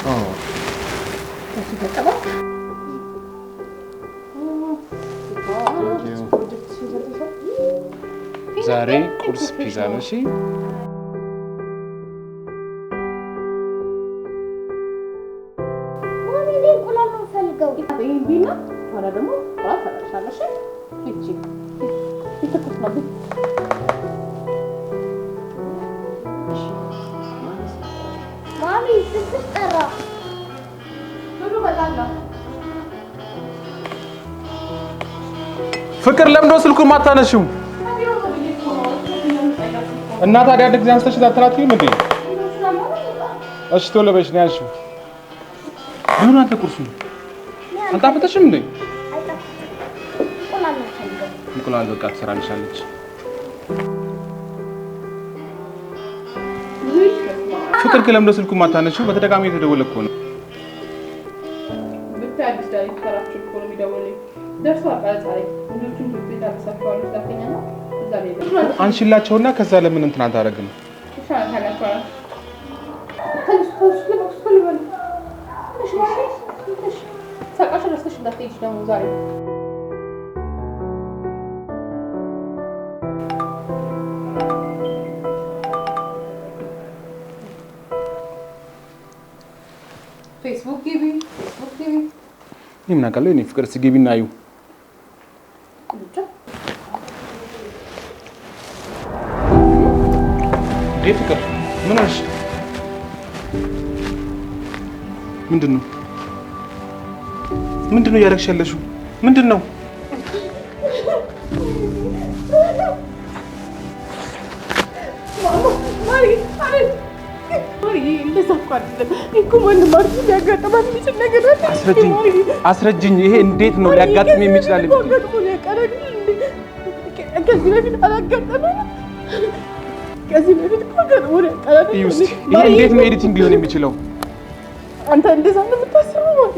Oh. እሱ ተቀበል። Thank you. ዛሬ ቁርስ ፒዛ ነው። እሺ። ማሚ፣ እኔ እንቁላል ነው የምፈልገው። ይሄን ቢና በኋላ ደግሞ እንቁላል ታበላሻለሽ። እቺ ትኩስ ነው። ማሚ፣ ስልክሽ ጠራ። ቶሎ እመጣለሁ። ፍቅር፣ ለምዶ ስልኩን ማታነሺው? እና ታዲያ አንድ ጊዜ አንስተሽ አትላትይም እንዴ? እሺ፣ ቶሎ በሽ ነው ያልሽው። ምን አንተ ቁርሱ አልጣፈጠሽም እንዴ? አይጣፍጥም። እንቁላል ነው የምፈልገው። እንቁላል በቃ ትሰራልሻለች። ፍቅር ግን ለምዶ ስልኩን ማታነሺው? በተደጋጋሚ የተደወለ እኮ ነው። ብታይ አዲስ ዳይሬክተራችን እኮ ነው የሚደውልልኝ። ደርሷል ቀረጻ ላይ፣ ልጆቹን ትምህርት ቤት አድርሳቸዋለሁ። ስላተኛ ነው እዛ ላይ ነው። አንሺላቸውና ከዛ ለምን እንትን አታደርግም? ይሻላል ታውቃቸዋለህ። ተነሱ፣ ተነሱ፣ ልበሱ፣ ቶሎ በሉ። ትንሽ ማለት ትንሽ ሳቃሽን ረስተሽ እንዳትሄጂ ደግሞ ዛሬ። ፌስቡክ ግቢ፣ ፌስቡክ ግቢ። እኔ ምን አውቃለሁ? የእኔ ፍቅር፣ እስኪ ግቢና እዩ። ብቻ። እንዴ ፍቅር፣ ምን ሆነሽ? ምንድን ነው? ምንድን ነው እያደረግሽ ያለሽው? ምንድን ነው? ማሪ፣ ማሪ፣ ማሪ፣ እንደዛ እኮ አይደለም እኮ፣ ማንም አርጉ ሊያጋጥማት የሚችል ነገር አለ። አስረጅኝ፣ አስረጅኝ። ይሄ እንዴት ነው ሊያጋጥም የሚችላል? አጋጥሞ ያውቃል አይደል እንዴ? ከዚህ በፊት አላጋጠመንም። ከዚህ በፊት እኮ አጋጥሞ ያውቃል አይደል? እዩ እስኪ፣ ይሄ እንዴት ነው editing ሊሆን የሚችለው? አንተ እንደዛ ነው የምታስበው? ማሪ፣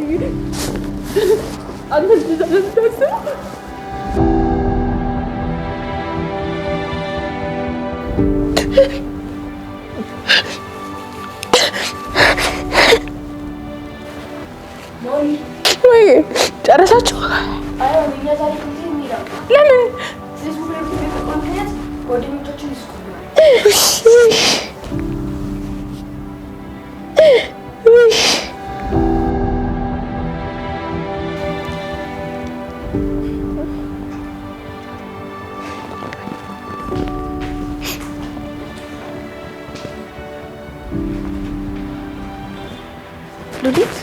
አንተ እንደዛ ነው የምታስበው? ወይ ጨረሳችሁ? አይሆን፣ እኛ ዛሬ ጊዜ የሚለው ለምን? ፌስቡክ ላይ በተለቀቀው ምክንያት ጓደኞቻችን ይስቁብናል። ሉሊት፣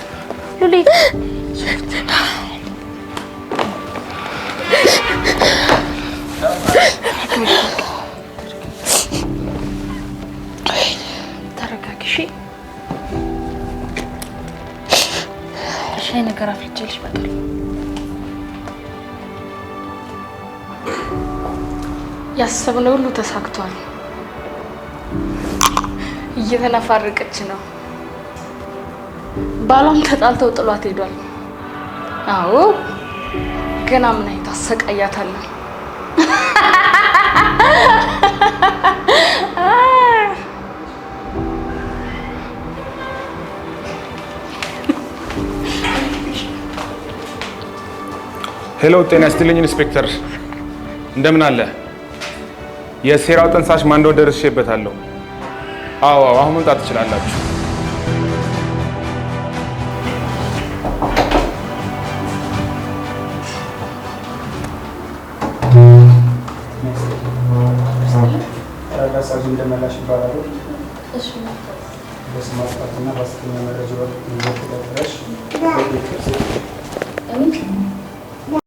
ሉሊት፣ ተረጋጊ። እሺ፣ ሻይ ነገር አፍልቼልሽ እመጣለሁ። ያሰብነው ሁሉ ተሳክቷል። እየተነፋረቀች ነው። ባሏም ተጣልተው ጥሏት ሄዷል። አዎ፣ ገና ምን አይነት አሰቃያታለሁ። Hello፣ ጤና ይስጥልኝ ኢንስፔክተር፣ እንደምን አለ? የሴራው ጠንሳሽ ማን እንደሆነ ደርሼበታለሁ። አዎ አዎ፣ አሁን መምጣት ትችላላችሁ። ረዳት ሳጅን ደመላሽ ይባላሉ። በስም ማጥፋትና በሐሰተኛ መረጃ ወንጀል ተጠርጥረሽ በቁጥጥር ስር